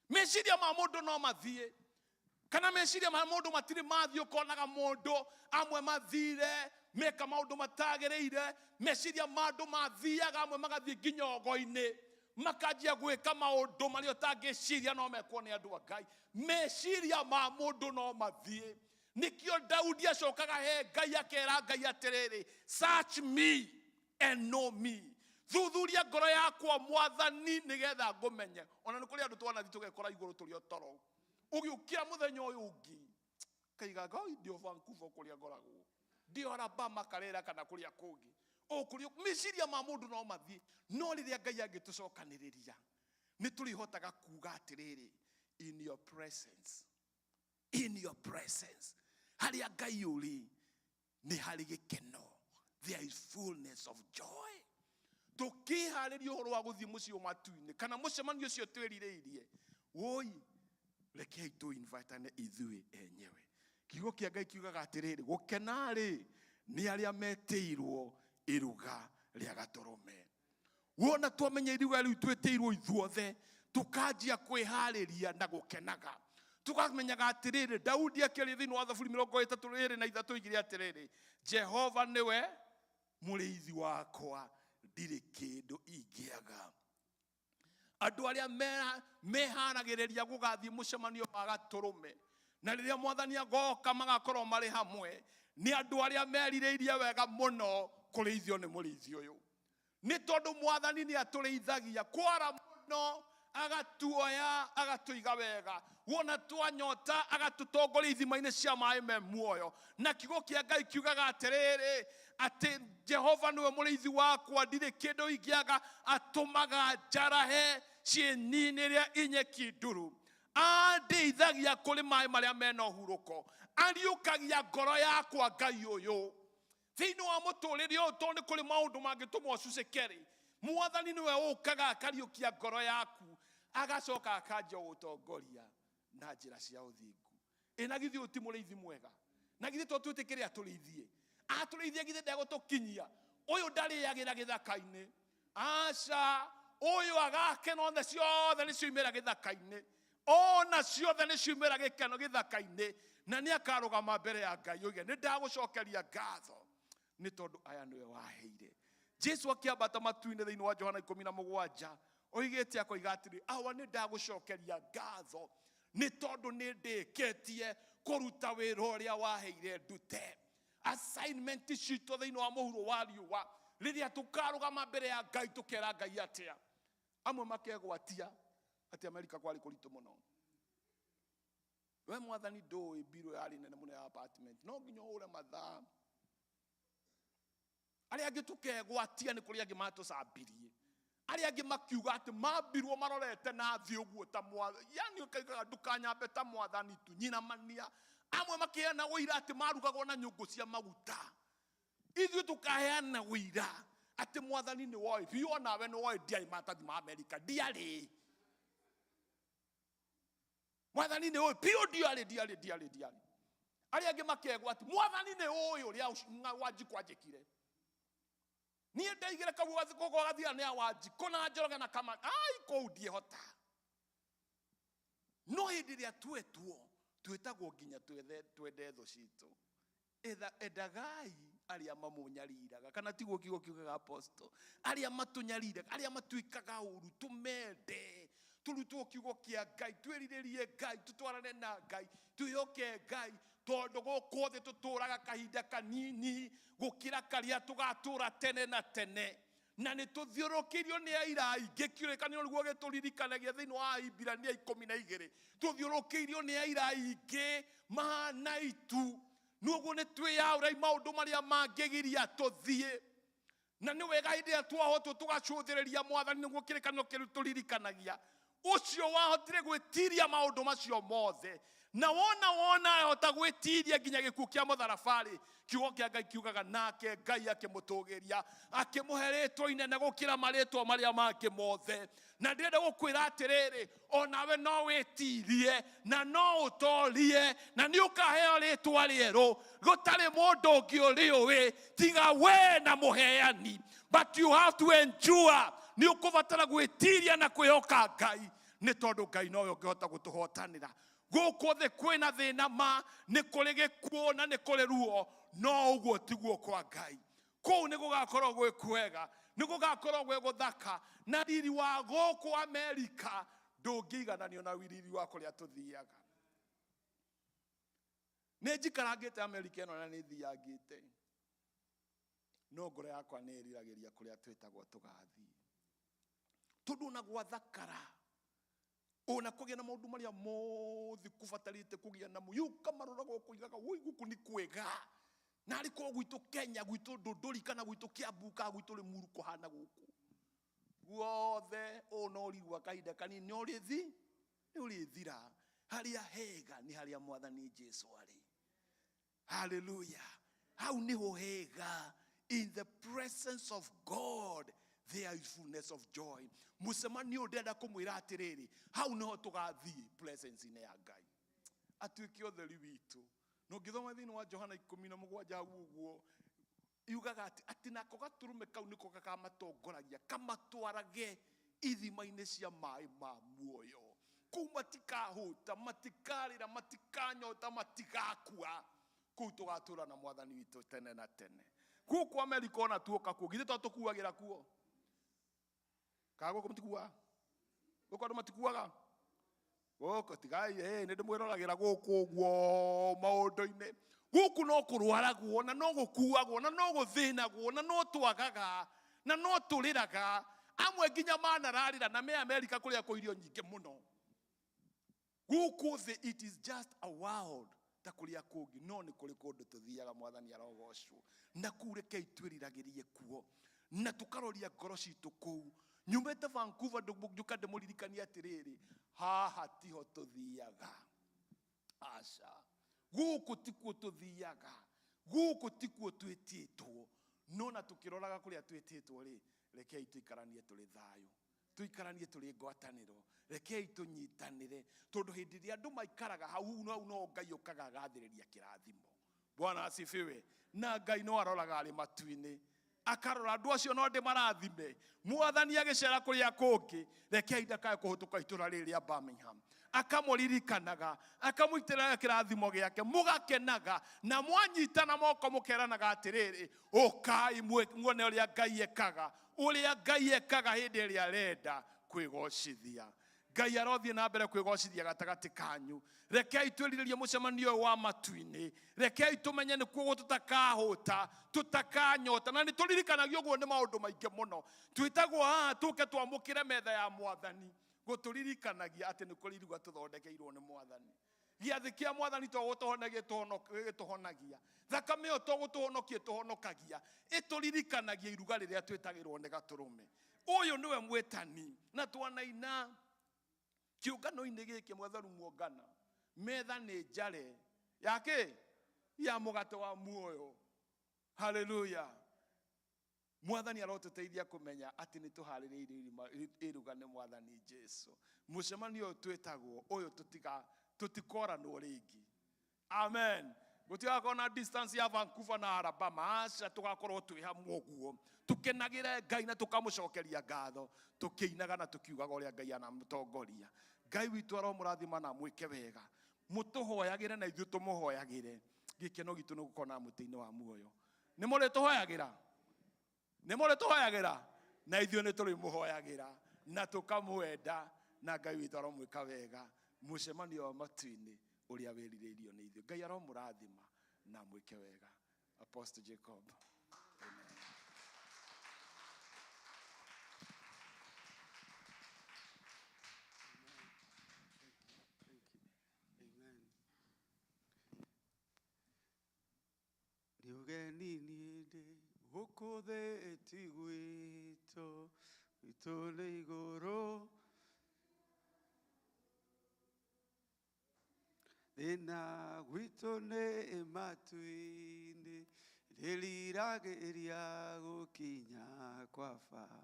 Meciria ma mũndũ no mathiĩ, kana meciria ma mũndũ matirĩ mathiĩ. Ũkonaga mũndũ amwe mathire meka maũndũ matagĩrĩire. Meciria ma andũ mathiaga, amwe magathiĩ nginya ogo-inĩ, makanjia gwĩka maũndũ marĩa ũtangĩciria no mekwo nĩ andũ a Ngai. Meciria ma mũndũ no mathiĩ. Nĩkĩo Daudi acokaga he Ngai, akera Ngai atĩrĩrĩ, "Search me and know me." Thuthuria ngoro yakwa, Mwathani, nĩgetha ngũmenye. Ona nĩ kũrĩ andũ twanathi tũgekora igũrũ tũrĩ o toro, ũgĩũkĩra mũthenya ũyũ ũngĩ kaiga ngai ndio Vancouver kũrĩa ngoragwo, ndio Alabama karera kana kũrĩa kũngĩ o kũrĩa. Meciria ma mũndũ no mathiĩ, no rĩrĩa Ngai angĩtũcokanĩrĩria, nĩ tũrĩhotaga kuga atĩrĩrĩ, "In your presence, in your presence." Harĩa Ngai ũrĩ nĩ harĩ gĩkeno, there is fullness of joy. Tũkĩharĩria ũhoro wa gũthiĩ mũciĩ matu-inĩ kana mũcemanio ũcio twĩrirĩirie, woi, rekei tũ-invitane ithuĩ enyewe. Kiugo kĩa Ngai kiugaga atĩrĩrĩ, gũkena-rĩ nĩ arĩa metĩirwo iruga rĩa Gatũrũme. Wona twamenya iruga rĩu twĩtĩirwo ithuothe, tũkanjia kwĩharĩria na gũkenaga, tũkamenyaga atĩrĩrĩ, Daudi akĩaria thĩinĩ wa Thaburi 32 oigire atĩrĩrĩ, "Jehova nĩwe mũrĩithi wakwa, ndirĩ kĩndũ ingĩaga." Andũ arĩa meharagĩrĩria gũgathiĩ mũcemanio wa Gatũrũme, na rĩrĩa Mwathani agoka magakorwo marĩ hamwe, nĩ andũ arĩa merirĩirie wega mũno kũrĩithio nĩ mũrĩithi ũyũ, nĩ tondũ Mwathani nĩ atũrĩithagia kwara mũno, agatuoya, agatũiga wega. Wona twanyota, agatũtongoria ithima-inĩ cia maĩ me muoyo. Na kiugo kĩa Ngai kiugaga atĩrĩrĩ, atĩ Jehova nĩwe mũrĩithi wakwa, ndirĩ kĩndũ ingĩaga. Atũmaga njarahe cieni-inĩ ĩrĩa inyeki nduru, andĩithagia kũrĩ maĩ marĩa mena ũhurũko, ariũkagia ngoro yakwa. Ngai ũyũ, thĩinĩ wa mũtũrĩre ũyũ, tondũ nĩ kũrĩ maũndũ mangĩtũma ũcucĩke-rĩ, Mwathani nĩwe ũkaga akariũkia ngoro yaku, agacoka akanjia gũtongoria na njĩra cia ũthingu. Ĩ na githĩ ũyũ ti mũrĩithi mwega? Na githĩ to twĩtĩkĩre atũrĩithie? Atũrĩithie, githĩ ndegũtũkinyia? Ũyũ ndarĩagĩra gĩthaka-inĩ, aca. Ũyũ agakena othe, ciothe nĩ cioimĩra gĩthaka-inĩ, ona ciothe nĩ ciumĩra gĩkeno gĩthaka-inĩ, na nĩ akarũgama mbere ya Ngai oige, "Nĩ ndagũcokeria ngatho nĩ tondũ aya nĩwe waheire." Jesu akĩambata matu-inĩ thĩinĩ wa Johana 17 oigĩte, akoiga atĩrĩ, "Awa, nĩ ndagũcokeria ngatho nĩ tondũ nĩ ndĩkĩtie kũruta wĩra ũrĩa waheire ndute." Assignment citũ thĩinĩ wa mũhuro wa riũa, rĩrĩa tũkarũgama mbere ya Ngai, tũkera Ngai atĩa? Amwe makegwatia atĩ Amerika kwarĩ kũritũ mũno. We Mwathani, ndũĩ mbirũ yarĩ nene mũno ya apartment, no nginya ũhũre mathaa. Arĩa angĩ tũkegwatia nĩ kũrĩ angĩ matũcambirie. Arĩa angĩ makiuga atĩ mambirwo marorete na thĩ ũguo ta mwathani, yani ũkaigaga ndũkanyambe ta mwathani tu nyina mania. Amwe makĩheana ũira atĩ marugagwo na nyũngũ cia maguta. Ithuĩ tũkaheana ũira atĩ Mwathani nĩ woĩ biũ, onawe nĩ woĩ ndiarĩ maratathi ma Amerika, ndiarĩ. Mwathani nĩ ũĩ biũ ndiarĩ, ndiarĩ, ndiarĩ, ndiarĩ. Arĩa angĩ makegwa atĩ Mwathani nĩ ũĩ ũrĩa Wanjikũ anjĩkire. Niĩ ndaigire kau goko gathia nĩ a Wanjikũ na Njoroge na kama ai kũu ndiĩhota. No hĩndĩ ĩrĩa twetwo, twĩtagwo nginya twende thũ citũ. Endagai arĩa mamũnyariraga, kana tiguo kiugo kiugaga, apostle? Arĩa matũnyariraga, arĩa matuĩkaga ũru, tũmende. Tũrutwo kiugo kĩa Ngai, twĩrirĩrie Ngai, tũtwarane na Ngai, twĩhoke Ngai, tondũ gũkũ thĩ tũtũraga kahinda kanini gũkĩra karĩa tũgatũra tene na tene, na nĩ tũthiũrũkĩirio nĩ aira aingĩ. Kĩrĩkanĩro nĩguo gĩtũririkanagia thĩinĩ wa Ahibirania 12, tũthiũrũkĩirio nĩ aira aingĩ mahana itu. Nĩguo nĩ twĩyaũrei maũndũ marĩa mangĩgiria tũthiĩ. Na nĩ wega hĩndĩ ĩrĩa twahotwo tũgacũthĩrĩria mwathani nĩguo kĩrĩkanĩro kĩu tũririkanagia. Ũcio wahotire gwĩtiria maũndũ macio mothe. Na wona wona ahota gwĩtiria nginya gĩkuũ kĩa mũtharaba-rĩ, kiugo kĩa Ngai kiugaga nake Ngai akĩmũtũgĩria, akĩmũhe rĩtwa inene gũkĩra marĩtwa marĩa mangĩ mothe. Na ndĩrenda gũkwĩra atĩrĩrĩ, onawe no wĩtirie na no ũtorie na nĩ ũkaheo rĩtwa rĩerũ gũtarĩ mũndũ ũngĩ ũrĩũĩ tiga we na mũheani. But you have to endure. Nĩ ũkũbatara gwĩtiria na kwĩhoka Ngai, nĩ tondũ Ngai nowe ũngĩhota gũtũhotanĩra. Gũkũ thĩ kwĩna thĩna ma, nĩ kũrĩ gĩkuũ na nĩ kũrĩ ruo, no ũguo tiguo kwa Ngai. Kũu nĩ gũgakorwo gwĩ kwega, nĩ gũgakorwo gwĩ gũthaka, na riri wa gũkũ Amerika ndũngĩigananio na riri wa kũrĩa tũthiaga. Nĩ njikarangĩte Amerika ĩno na nĩ thiangĩte, no ngoro yakwa nĩ ĩriragĩria kũrĩa twĩtagwo tũgathiĩ, tondũ ona gwathakara, ona kũgĩa na maũndũ marĩa mothe kũbatarĩte kũgĩa namo, ũkamarora gũkũ ugaga woi gũkũ nĩ kwega, na arĩ korwo gwitũ Kenya, gwitũ Ndũndũri, kana gwitũ Kiambu, kana gwitũ Limuru kũhana gũkũ guothe, ũũ no ũrigua kahinda kanini nĩ ũrĩthi, nĩ ũrĩthira. Harĩa hega nĩ harĩa mwathani Jesu arĩ. Hallelujah. Hau nĩho hega. In the presence of God there is fullness of joy. Mũcemanio ũyũ ndĩrenda kũmwĩra atĩrĩrĩ, hau nĩho tũgathiĩ presence-inĩ ya Ngai, atuĩke ũtheri witũ. Na ũngĩthoma thĩinĩ wa Johana 17 hau ũguo, yugaga atĩ nako gatũrũme kau nĩko gakamatongoragia, kamatwarage ithima-inĩ cia maĩ ma muoyo. Kũu matikahũta, matikarĩra, matikanyota, matigakua. Kũu tũgatũra na mwathani witũ tene na tene. Gũkũ Amerika ona tuoka kuo, githĩ to tũkuagĩra kuo? Kana gũkũ mũtikuaga? Gũkũ andũ matikuaga? Gũkũ tigai, nĩ ndĩmwĩroragĩra gũkũ ũguo maũndũ-inĩ. Gũkũ no kũrwaragwo, na no gũkuagwo, na no gũthĩnagwo, na no twagaga, na no tũrĩraga. Amwe nginya manararĩra na me Amerika kũrĩa kwĩ irio nyingĩ mũno. Gũkũ thĩ it is just a world ta kũrĩa kũngĩ, no nĩ kũrĩ kũndũ tũthiaga mwathani arogocwo. Na kũu rekei twĩriragĩrie kuo, na tũkaroria ngoro citũ kũu. Nyumĩte Vancouver nduka ndĩmũririkanie atĩrĩrĩ, haha tiho tũthiaga. Aca, gũkũ tikuo tũthiaga, gũkũ tikuo twĩtĩtwo. No na tũkĩroraga kũrĩa twĩtĩtwo rĩ, rekei tũikaranie tũrĩ thayũ, tũikaranie tũrĩ ngwatanĩro, rekei tũnyitanĩre, tondũ hĩndĩ ĩrĩa andũ maikaraga hau, hau no Ngai ũkaga agathĩrĩria kĩrathimo. Bwana asifiwe. Na Ngai no aroraga arĩ matu-inĩ, akarora andũ acio no ndĩmarathime. Mwathani agĩcera kũrĩa kũngĩ, rekei ndakae kũhĩtũka itũũra rĩrĩ rĩa Birmingham. Akamũririkanaga, akamũitĩrĩra kĩrathimo gĩake, mũgakenaga, na mwanyitana moko mũkeranaga atĩrĩrĩ, ũkai muone ũrĩa Ngai ekaga, ũrĩa Ngai ekaga hĩndĩ ĩrĩa arenda kwĩgocithia. Ngai arothiĩ na mbere kwĩgocithia gatagatĩ kanyu. Rekei twĩrirĩrie mũcemanio ũyũ wa matu-inĩ. Rekei tũmenye nĩkuo tũtakahũta, tũtakanyota, na nĩ tũririkanagio ũguo nĩ maũndũ maingĩ mũno. Twĩtagwo haha tũke twamũkĩre metha ya mwathani, gũtũririkanagia atĩ nĩ kũrĩ iruga tũthondekeirwo nĩ mwathani. Gĩathĩ kĩa mwathani to gũtũhonagia gĩtũhonagia, thakame ĩyo to gũtũhonokia ĩtũhonokagia, ĩtũririkanagia iruga rĩrĩa twĩtagĩrwo nĩ gatũrũme. Ũyũ nĩwe mwĩtani, na twanaina kĩũngano-inĩ gĩkĩ mwatheru muongana, metha nĩ njare ya kĩ? Ya mũgate wa muoyo. Haleluya. Mwathani arotũteithia kũmenya atĩ nĩ tũharĩrĩirie iruga nĩ mwathani Jesu. Mũcemanio ũyũ twĩtagwo ũyũ tũtikoranwo rĩngĩ. Amen. Gũtigakorwo na distance ya Vancouver na Alabama. Aca, tũgakorwo twĩ hamwe ũguo, tũkenagĩre Ngai na tũkamũcokeria ngatho, tũkĩinaga na tũkiugaga ũrĩa Ngai anamũtongoria. Ngai witũ aromũrathima na amwĩke wega. Mũtũhoyagĩre na ithuĩ tũmũhoyagĩre. Gĩkeno gitũ nĩ gũkorwo na mũtĩ-inĩ wa muoyo. Nĩ mũrĩtũhoyagĩra? Nĩ mũrĩtũhoyagĩra? Na ithuĩ nĩ tũrĩmũhoyagĩra na tũkamwenda, na Ngai witũ aromwĩka wega. Mũcemanio wa matu-inĩ ũrĩa wĩrirĩirio nĩ ithuĩ. Ngai aromũrathima na amwĩke wega. Apostle Jacob. Amen. Thank you. Amen. Gũkũ thĩ ti gwitũ, gwitũ nĩ igũrũ. Thĩna gwitũ nĩ matu-inĩ, ndĩriragĩria gũkinya kwa Baba.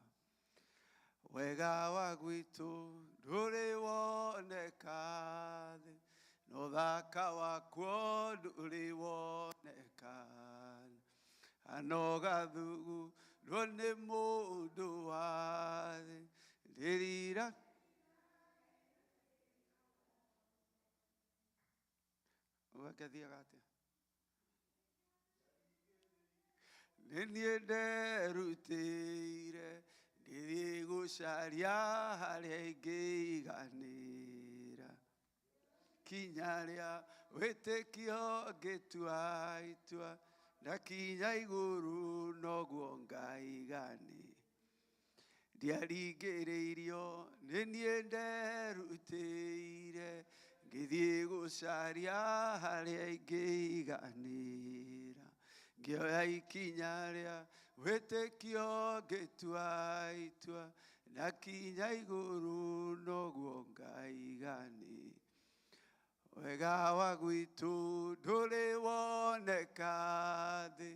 Wega wa gwitũ ndũrĩ woneka thĩ, na ũthaka wakuo ndũrĩ woneka. Ano gathugundwo nĩ mũndũ wa thĩ, ndĩrira Ũgakĩthiaga atĩa? Nĩ niĩ nderutĩire ngĩthiĩ gũcaria harĩa ingĩiganĩra kinya rĩa wĩtĩkio ngĩtua itua ndakinya igũrũ noguo ngaiganĩra ndiaringĩrĩirio nĩ niĩ nderutĩire ngĩthiĩ gũcaria harĩa ingĩiganĩra ngĩoya ikinya rĩa wĩtĩkio ngĩtua itua ndakinya igũrũ noguo ngaiganĩra wega wa gwitũ ndũrĩ woneka thĩ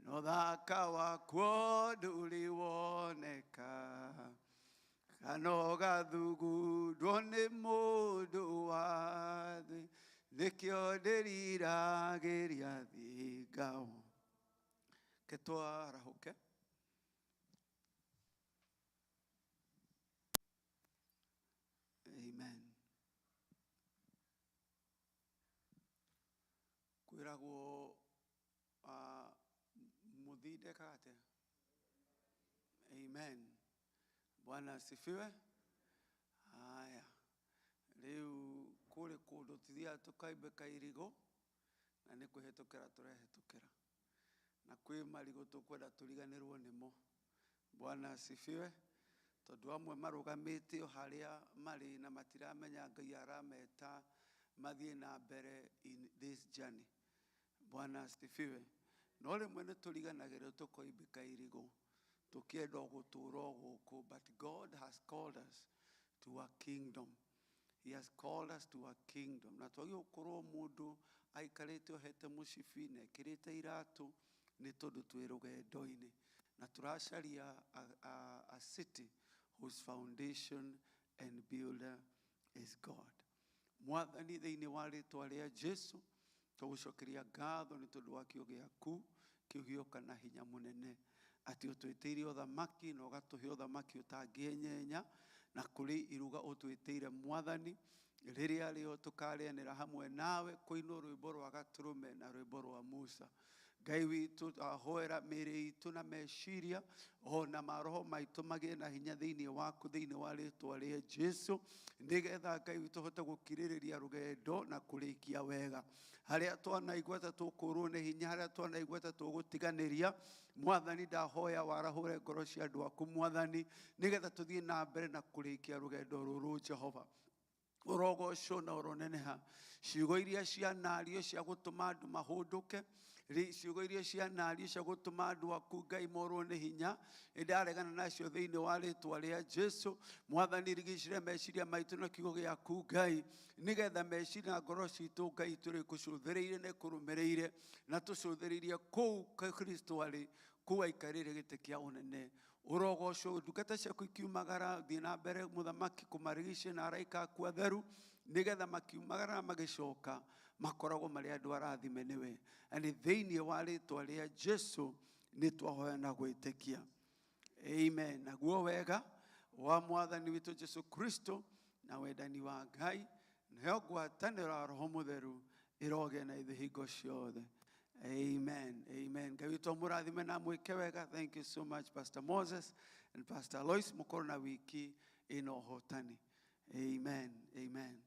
na ũthaka wakuo ndũrĩ woneka kana ũgathugundwo nĩ mũndũ wa thĩ nĩkĩo ndĩriragĩria thiĩ ngao ke twarahũke. Amen. Kwĩragwo mũthii ndekaga atĩa? Amen. Bwana asifiwe. Haya, rĩu kũrĩ kũndũ tũthiaga tũkaimbĩka irigũ na nĩ kwĩhĩtũkĩra tũrehĩtũkĩra na kwĩ marigũ tũkwenda tũriganĩrwo nĩmo. Bwana asifiwe. Tondũ amwe marũgamĩte o harĩa marĩ na matiramenya Ngai arameta mathiĩ na mbere in this journey. Bwana asifiwe. No rĩmwe nĩ tũriganagĩrwo tũkoimbĩka irigũ tũkĩenda o gũtũũra o gũkũ, but God has called us to a kingdom. He has called us to a kingdom. Na twagĩrĩirwo gũkorwo mũndũ aikarĩte ohete mũcibi na ekĩrĩte iratũ nĩ tondũ twĩ rũgendo-inĩ na tũracaria a city whose foundation and builder is God. Mwathani, thĩinĩ wa rĩtwa rĩa Jesu tũgũcokeria ngatho nĩ tondũ wa kiugo gĩaku kĩu gĩoka na hinya mũnene atĩ ũtwĩtĩire ũthamaki na ũgatũhe ũthamaki ũtangĩenyenya na kũrĩ iruga ũtwĩtĩire Mwathani rĩrĩa rĩo tũkarĩanĩra hamwe nawe kũinwo rwĩmbo rwa gatũrũme na rwĩmbo rwa Musa. Ngai witũ, ahoera mĩĩrĩ itũ na meciria ona maroho maitũ magĩe na hinya thĩinĩ waku thĩinĩ wa rĩtwa rĩa Jesu nĩgetha Ngai witũ hote gũkirĩrĩria rũgendo na kũrĩkia wega harĩa twanaigua ta tũkũrwo nĩ hinya harĩa twanaigua ta tũgũtiganĩria. Mwathani, ndahoya warahũre ngoro cia andũ aku Mwathani nĩgetha tũthiĩ na mbere na kũrĩkia rũgendo rũrũ. Jehova, ũrogocwo na ũroneneha. Ciugo iria cianario cia gũtũma andũ mahũndũke, ciugo iria cianario cia gũtũma andũ aku Ngai morwo nĩ hinya, nĩndaregana nacio thĩinĩ wa rĩtwa rĩa Jesu. Mwathani, rigicĩre meciria maitũ na kiugo gĩaku Ngai nĩgetha meciria na ngoro citũ Ngai tũrĩ kũcũthĩrĩire na kũrũmĩrĩire na tũcũthĩrĩirie kũu Kristo arĩ kũu aikarĩire gĩtĩ kĩa ũnene. Ũrogocwo. Ndungata ciaku ikiumagara, thiĩ na mbere mũthamaki kũmarigicia na araika aku atheru nĩgetha makiumagara na magĩcoka makoragwo marĩ andũ arathime nĩwe. Na nĩ thĩinĩ wa rĩtwa rĩa Jesu nĩ twahoya na gwĩtĩkia. Amen. Naguo wega wa Mwathani witũ Jesu Kristo na wendani wa Ngai nayo ngwatanĩro ya Roho Mũtheru ĩrogĩa na ithuĩ hingo ciothe. Amen. Amen. Ngai witũ amũrathime na mwĩke wega. Thank you so much, Pastor Moses and Pastor Lois. Mũkorwo na wiki ĩna ũhotani. Amen. Amen.